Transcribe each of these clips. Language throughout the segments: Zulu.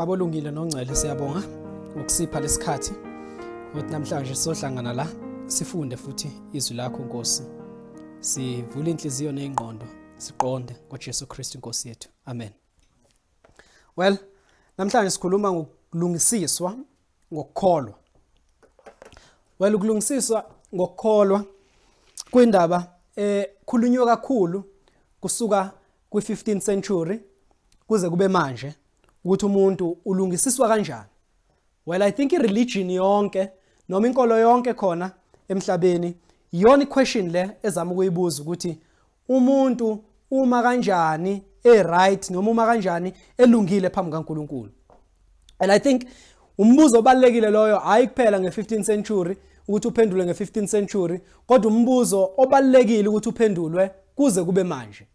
Babolungile nongcwele, siyabonga ngokusipha lesikhathi ukuthi namhlanje sizohlangana la sifunde futhi izwi lakho Nkosi. Sivule inhliziyo nezingqondo siqonde ngoJesu Kristu Inkosi yethu. Amen. Well, namhlanje sikhuluma ngokulungisiswa ngokukholwa. Well, ukulungisiswa ngokukholwa kwindaba ekhulunywe kakhulu kusuka kwi-15th century kuze kube manje, ukuthi umuntu ulungisiswa kanjani. Well, I think i-religion yonke noma inkolo yonke khona emhlabeni iyona i-question le ezama ukuyibuza, ukuthi umuntu uma kanjani e-right noma uma kanjani elungile phambi kaNkulunkulu. And I think umbuzo obalekile loyo, hayi kuphela nge-15th century ukuthi uphendulwe nge-15th century, kodwa umbuzo obalekile ukuthi uphendulwe kuze kube manje.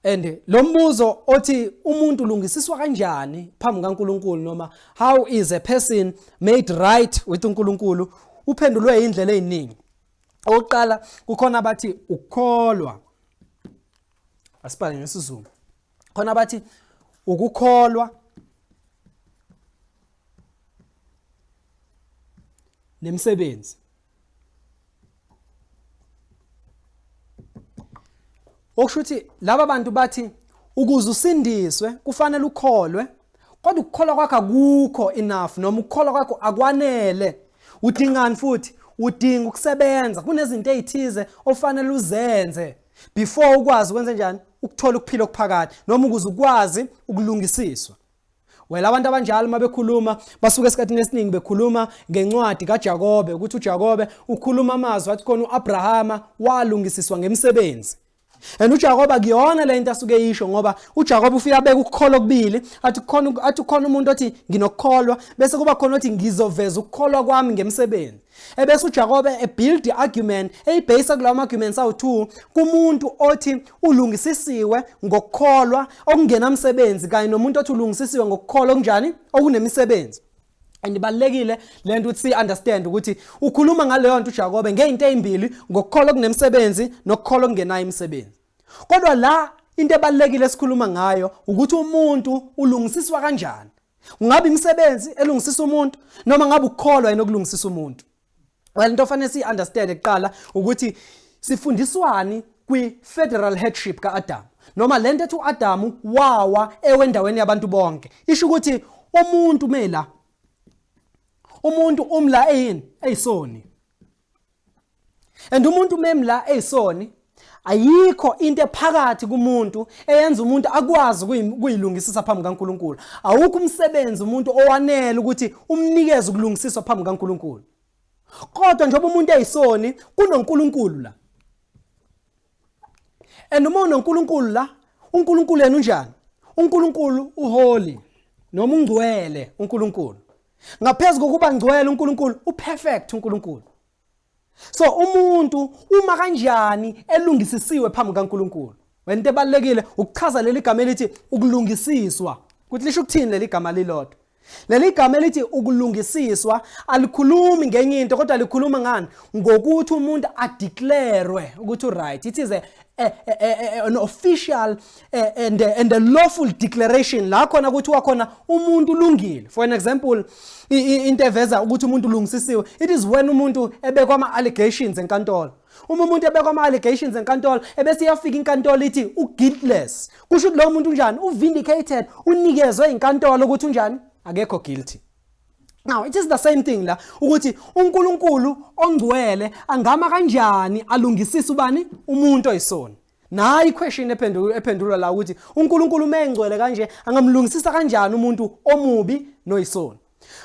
And lo mbuzo othi umuntu ulungisiswa kanjani phambi kaNkulunkulu, noma how is a person made right with uNkulunkulu, uphendulwe indlela eziningi. Okokuqala, kukhona abathi ukukholwa. Asibhale ngesiZulu. Khona abathi ukukholwa nemisebenzi. Okusho ukuthi laba bantu bathi ukuze usindiswe kufanele ukholwe, kodwa ukukholwa kwakho akukho enough, noma ukukholwa kwakho akwanele. Udingani futhi? Udinga ukusebenza. Kunezinto ezithize ofanele uzenze before ukwazi ukwenza njani ukuthola ukuphila okuphakade, noma ukuze ukwazi ukulungisiswa. Well, abantu abanjalo uma bekhuluma basuke esikhathini esiningi bekhuluma ngencwadi kaJakobe, ukuthi uJakobe ukhuluma amazwi athi khona uAbrahama walungisiswa ngemisebenzi. And uJakobe akuyona le nto asuke eyisho, ngoba uJakobe ufika abeka ukukholwa okubili, athi khona, athi khona umuntu othi nginokukholwa, bese kuba khona othi ngizoveza ukukholwa kwami ngemisebenzi. Ebese uJakobe ebuild argument eyibase kulawo arguments awu2, kumuntu othi ulungisisiwe ngokukholwa okungenamsebenzi kanye nomuntu othi ulungisisiwe ngokukholwa okunjani okunemisebenzi. And ibalekile lento ukuthi si understand ukuthi ukhuluma ngaleyo nto uJakobe ngezinto ezimbili, ngokukholwa okunemsebenzi nokukholwa okungenayo imisebenzi. Kodwa la into ebalekile esikhuluma ngayo ukuthi umuntu ulungisiswa kanjani. Ungabe imisebenzi elungisisa umuntu, noma ngabe ukukholwa yena okulungisisa umuntu. Well, into ofanele si understand kuqala ukuthi sifundiswani kwi-federal headship ka-Adam, noma lento ethi u-Adamu wawa ewendaweni yabantu bonke. Isho ukuthi umuntu mela umuntu umla eyini eyisoni, and umuntu memla eyisoni, ayikho into ephakathi kumuntu eyenza umuntu akwazi ukuyilungisisa phambi kaNkulunkulu. Awukho umsebenzi umuntu owanele ukuthi umnikeze ukulungisiswa phambi kaNkulunkulu. Kodwa njengoba umuntu eyisoni, kunoNkulunkulu la. And uma unoNkulunkulu la, uNkulunkulu yena unjani? UNkulunkulu uholy noma ungcwele uNkulunkulu. Ngaphezu kokuba ngcwele uNkulunkulu, uperfect uNkulunkulu. So umuntu uma kanjani elungisisiwe phambi kaNkulunkulu? Wena, into ebalekile ukuchaza leli gama elithi ukulungisiswa. Ukuthi lisho ukuthini leli gama lilodwa. Leli gama elithi ukulungisiswa alikhulumi ngenye into, kodwa likhuluma ngani? Ngokuthi umuntu adeclare ukuthi uright. It is an official and a lawful declaration la khona kuthiwa khona umuntu ulungile. For an example, into eveza ukuthi umuntu ulungisisiwe, it is when umuntu ebekwa ama allegations enkantolo. Uma umuntu ebekwa ama allegations enkantolo, ebese iyafika inkantolo ithi uguiltless, kusho ukuthi lo muntu unjani? Uvindicated, unikezwe inkantolo ukuthi unjani? Akekho guilty. Now it is the same thing la, ukuthi uNkulunkulu ongcwele angama kanjani alungisise ubani? Umuntu oyisoni. Nayi question ephendulwa la, ukuthi uNkulunkulu uma engcwele kanje angamlungisisa kanjani umuntu omubi noyisoni.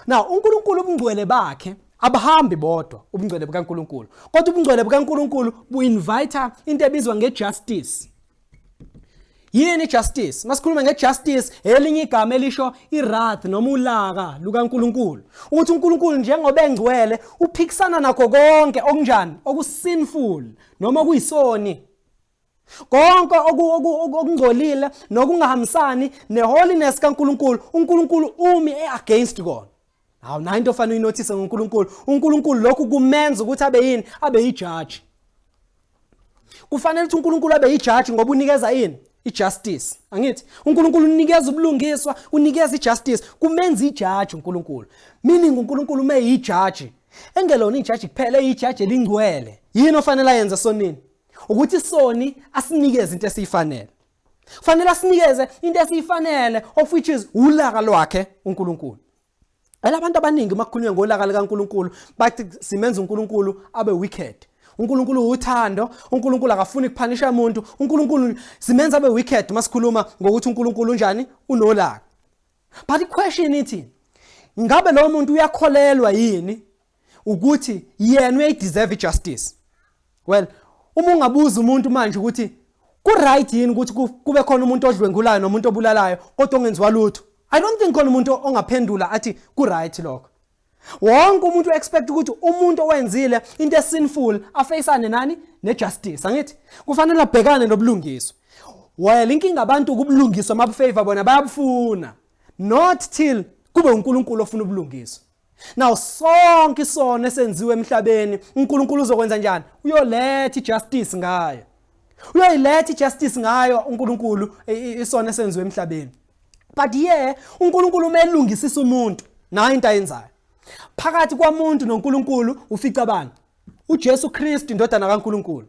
Now uNkulunkulu, ubungcwele bakhe abahambi bodwa, ubungcwele bukaNkulunkulu, kodwa ubungcwele bukaNkulunkulu bu-invite into ebizwa nge-justice. Yini justice? Masikhuluma nge-justice, elinye igama elisho i-wrath noma ulaka lukaNkulunkulu, ukuthi uNkulunkulu njengoba engcwele uphikisana nakho konke okunjani, okusinful noma okuyisoni, konke okungcolile nokungahambisani neholiness kaNkulunkulu. UNkulunkulu umi e-against kona. Hawu, nayo into ofanele uyinothise ngoNkulunkulu. UNkulunkulu lokhu kumenza ukuthi abe yini? Abe yijaji. Kufanele ukuthi uNkulunkulu abe yijaji ngoba unikeza ini? Ijustice. Angithi uNkulunkulu unikeza ubulungiswa, unikeza ijustice, kumenza ijaji uNkulunkulu. Meaning uNkulunkulu uma eyijaji, engelona ijaji kuphela, eyijaji elingcwele. Yini ofanele ayenze sonini? Ukuthi isoni asinikeze into esiyifanele. Fanele asinikeze into esiyifanele, of which is ulaka lwakhe uNkulunkulu. Ela abantu abaningi makukhulunywa ngolaka likaNkulunkulu bathi simenza uNkulunkulu abe wicked. uNkulunkulu uthando, uNkulunkulu akafuni kuphanisha umuntu, uNkulunkulu simenza abe wicked masikhuluma ngokuthi uNkulunkulu unjani, unolaka. But iquestion ithi ngabe lo muntu uyakholelwa yini ukuthi yena uyayideserve ijustice? Well, uma ungabuza umuntu manje ukuthi ku-right yini ukuthi kube khona umuntu odlwengulayo nomuntu obulalayo kodwa ongenziwa lutho, I don't think khona umuntu ongaphendula athi ku-right lokho. Wonke umuntu expect ukuthi umuntu owenzile into esinful afeyisane nani nejustice, angithi kufanele abhekane nobulungiswa. Well, inkinga abantu ukubulungiswa mabufavor bona bayabufuna, not till kube uNkulunkulu ofuna ubulungiswa. Now sonke isono esenziwe emhlabeni uNkulunkulu uzokwenza njani? Uyoletha ijustice ngayo. Uyoyiletha ijustice ngayo uNkulunkulu isono esenziwe emhlabeni. But yeah, uNkulunkulu uma elungisisa umuntu, nayo into ayenzayo. Phakathi kwamuntu noNkulunkulu ufica bani? uJesu Kristu indodana kaNkulunkulu.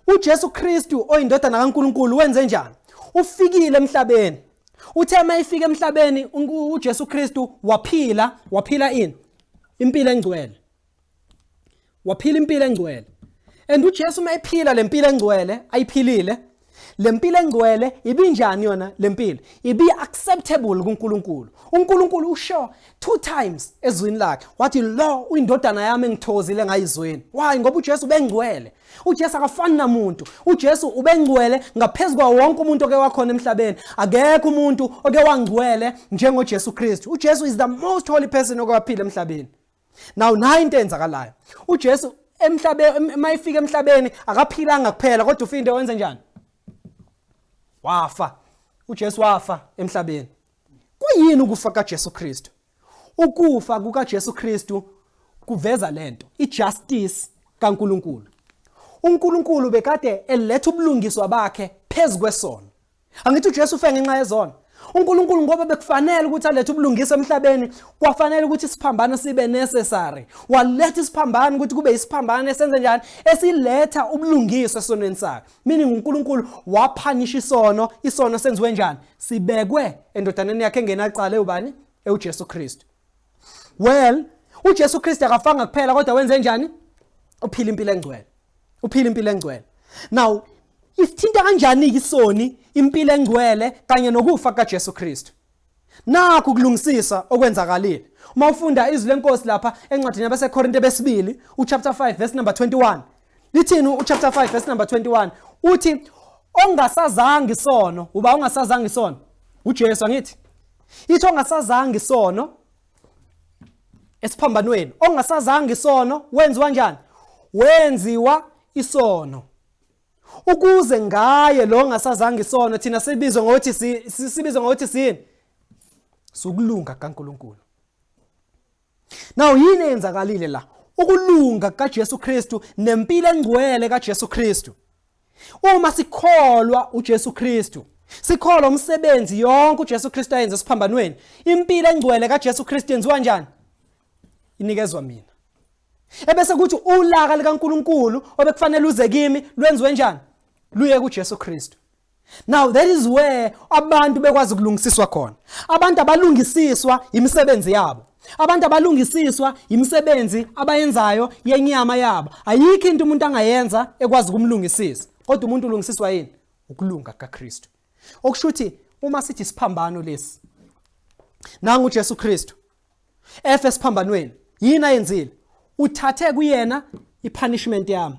uJesu Kristu oyindodana kaNkulunkulu wenze njani? Ufikile emhlabeni. Uthe uma efika emhlabeni uJesu Kristu waphila, waphila ini? Impilo engcwele. Waphila impilo engcwele. And uJesu uma ephila lempilo engcwele ayiphilile, lempilo engcwele ibinjani yona lempilo? Ibi acceptable kuNkulunkulu. uNkulunkulu usho 2 times ezwini lakhe wathi lo uyindodana yami engithokozile ngayizweni. Why? Ngoba uJesu ubengcwele. uJesu akafani namuntu. uJesu ubengcwele ngaphezulu kwawo wonke umuntu oke wakhona emhlabeni. Akekho umuntu oke wangcwele njengoJesu Kristu. uJesu is the most holy person oke waphila emhlabeni. Now nayi into eyenzakalayo. uJesu emhlabeni mayifika emhlabeni akaphilanga kuphela kodwa ufinde wenze njani? Wafa. uJesu wafa emhlabeni. Kuyini ukufa kaJesu Kristu? Ukufa kukaJesu Kristu kuveza lento, ijustice kaNkuluNkulu. uNkulunkulu bekade eletha ubulungiswa bakhe phezu kwesono. Angithi uJesu ufe ngenxa yezono. uNkulunkulu ngoba bekufanele ukuthi alethe ubulungisa emhlabeni, kwafanele ukuthi isiphambano sibe necessary. Waletha isiphambano ukuthi kube isiphambano esenze njani? Esiletha ubulungiswa esonweni sakhe. Meaning uNkulunkulu waphanisha isono, isono senziwe njani? Sibekwe endodaneni yakhe engenacala ewubani? EuJesu Kristu. Well, uJesu Kristu akafanga kuphela kodwa wenze njani? Uphila impilo engcwele. Uphila impilo engcwele. Now, isithinta kanjani isoni impilo engcwele kanye nokufa kaJesu Kristu? Nakhu ukulungisisa okwenzakalile. Uma ufunda izwi lenkosi lapha encwadini yabaseKorinte besibili, uchapter 5 verse number 21. Lithini uchapter 5 verse number 21? Uthi ongasazangi isono, uba ongasazangi isono? uJesu angithi. Ithi ongasazangi isono esiphambanweni, ongasazangi isono wenziwa kanjani? Wenziwa isono. Ukuze ngaye lo ongasazangi isono thina sibizwe ngokuthi sibizwe ngokuthi sini? Sukulunga kaNkuluNkulu. Now yini eyenzakalile la? Ukulunga kaJesu Kristu nempilo engcwele kaJesu Kristu. Uma sikholwa uJesu Kristu, sikholwa umsebenzi yonke uJesu Kristu ayenze esiphambanweni, impilo engcwele kaJesu Kristu yenziwa njani? Inikezwa mina. Ebese kuthi ulaka likaNkuluNkulu obekufanele uze kimi lwenziwe njani? Luye kuJesu Kristu. Now that is where abantu bekwazi ukulungisiswa khona. Abantu abalungisiswa imisebenzi yabo. Abantu abalungisiswa imisebenzi abayenzayo yenyama yabo. Ayikho into umuntu angayenza ekwazi ukumlungisisa. Kodwa umuntu ulungisiswa yini? Ukulunga kukaKristu. Okusho ukuthi uma sithi isiphambano lesi. Nangu uJesu Kristu efe esiphambanweni. Yini ayenzile? Uthathe kuyena ipunishment yami.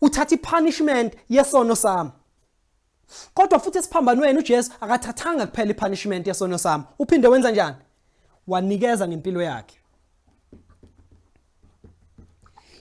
Uthatha ipunishment yesono sami. Kodwa futhi esiphambanweni uJesu akathathanga kuphela ipunishment yesono sami. Uphinde wenza njani? Wanikeza ngempilo yakhe.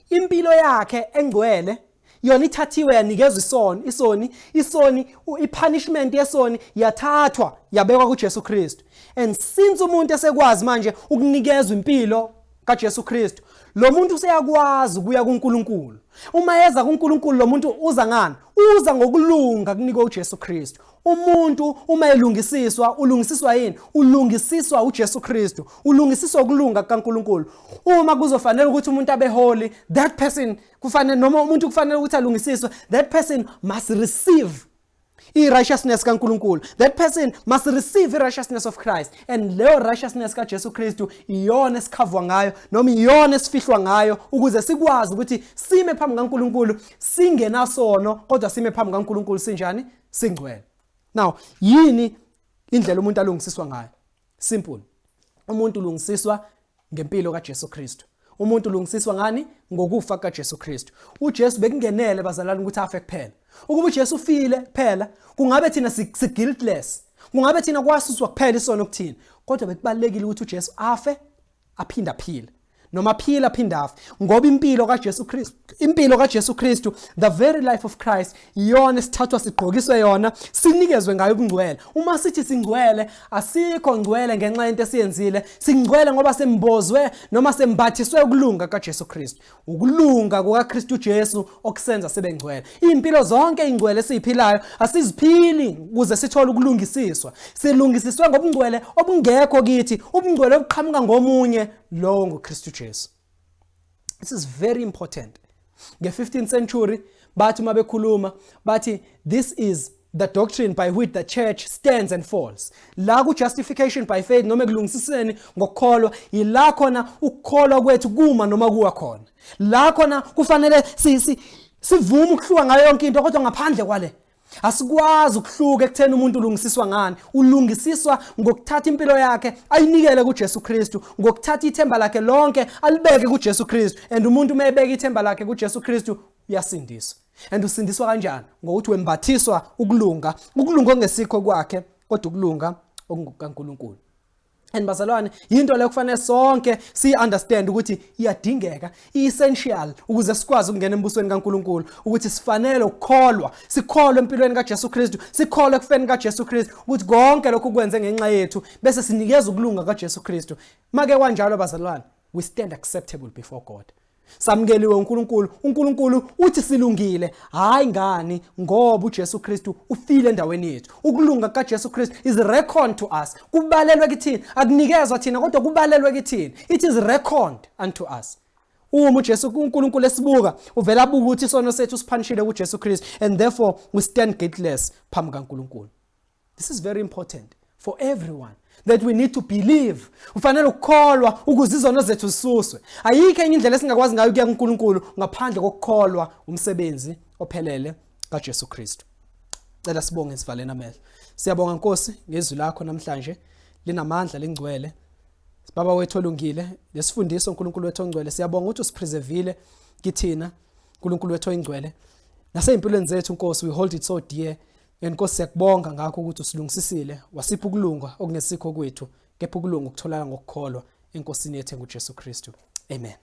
Impilo yakhe engcwele yona ithathiwe yanikezwa isono, isoni, isoni, ipunishment yesoni yathathwa yabekwa kuJesu Kristu. And since umuntu esekwazi manje ukunikezwa impilo kaJesu Kristu, lo muntu useyakwazi ukuya kuNkulunkulu. Uma eza kuNkulunkulu, lo muntu uza ngani? Uza ngokulunga kunikwe uJesu Kristu. Umuntu uma elungisiswa, ulungisiswa yini? Ulungisiswa uJesu Kristu, ulungisiswa ukulunga kukaNkulunkulu. Uma kuzofanele ukuthi umuntu abe holy, that person kufanele, noma umuntu kufanele ukuthi alungisiswe, that person must receive i-righteousness kaNkulunkulu. That person must receive i-righteousness of Christ, and leyo righteousness kaJesu Kristu iyona esikhavwa ngayo noma iyona esifihlwa ngayo ukuze sikwazi ukuthi sime phambi kaNkulunkulu singenasono, kodwa sime phambi kaNkulunkulu sinjani? Singcwele. Now, yini indlela umuntu alungisiswa ngayo? Simple. Umuntu ulungisiswa ngempilo kaJesu Kristu. Umuntu ulungisiswa ngani? Ngokufa kukaJesu Kristu. UJesu bekungenele, bazalwane, ukuthi afe kuphela. Ukuba uJesu ufile kuphela, kungabe thina si guiltless, kungabe thina kwasuswa kuphela isono kuthina. Kodwa bekubalekile ukuthi uJesu afe aphinda aphile, noma aphila aphinda afe, ngoba impilo kaJesu Kristu, impilo kaJesu Kristu, the very life of Christ, iyona esithathwa sigqokiswe yona, sinikezwe ngayo ubungcwele. Uma sithi singcwele, asikho ngcwele ngenxa yento esiyenzile. Singcwele ngoba sembozwe noma sembathiswe ukulunga kaJesu Kristu, ukulunga kukaKristu Jesu okusenza sibe ngcwele. Impilo zonke ingcwele esiyiphilayo, asiziphili ukuze sithole ukulungisiswa. Silungisiswe ngobungcwele obungekho kithi, ubungcwele obuqhamuka ngomunye, lowo nguKristu Jesu. This is very important. Nge-15th century bathi uma bekhuluma bathi, "This is the doctrine by which the church stands and falls." La ku justification by faith noma ekulungisiseni ngokukholwa, yila khona ukukholwa kwethu kuma noma kuwa khona. La khona kufanele si sivume ukuhluka ngayo yonke into, kodwa ngaphandle kwale asikwazi ukuhluka ekutheni umuntu ulungisiswa ngani. Ulungisiswa ngokuthatha impilo yakhe ayinikele kuJesu Kristu, ngokuthatha ithemba lakhe lonke alibeke kuJesu Kristu. And umuntu uma ebeka ithemba lakhe kuJesu Kristu, uyasindiswa. And usindiswa kanjani? Ngokuthi wembathiswa ukulunga, ukulunga ongesikho kwakhe, kodwa ukulunga okungukaNkulunkulu. And bazalwane, into le kufanele sonke si understand ukuthi iyadingeka, i-essential ukuze sikwazi ukungena embusweni kaNkulunkulu, ukuthi sifanele ukukholwa, sikholwe empilweni kaJesu Kristu, sikholwe ekufeni kaJesu Kristu, ukuthi konke lokhu kwenze ngenxa yethu, bese sinikeza ukulunga kaJesu Kristu. Make kanjalo, bazalwane, we stand acceptable before God. Samukeliwe uNkulunkulu. UNkulunkulu uthi silungile. Hayi ngani? Ngoba uJesu Kristu ufile endaweni yethu. Ukulunga kaJesu Kristu is reckoned to us, kubalelwe kithina. Akunikezwa thina, kodwa kubalelwe kithina. It is reckoned unto us. Uma uJesu, uNkulunkulu esibuka, uvela abuka ukuthi isono sethu siphanishile kuJesu Kristu, and therefore we stand guiltless phambi kaNkulunkulu. This is very important for everyone, that we need to believe. Ufanele ukukholwa ukuze izono zethu zisuswe. Ayikho enye indlela esingakwazi ngayo ukuya kuNkulunkulu ngaphandle kokukholwa umsebenzi ophelele kaJesu Kristu. Cela sibonge, sivaleni amehlo. Siyabonga, Nkosi, ngezwi lakho namhlanje, linamandla, lingcwele. Baba wethu olungile, lesifundiso, uNkulunkulu wethu ongcwele, siyabonga ukuthi usipreservile kithina, uNkulunkulu wethu oyingcwele. Nasey'mpilweni zethu, Nkosi, we hold it so dear. And Nkosi, siyakubonga ngakho ukuthi usilungisisile, wasipha ukulunga okungesikho kwethu, kepha ukulunga okutholakala ngokukholwa eNkosini yethu enguJesu Kristu. Amen.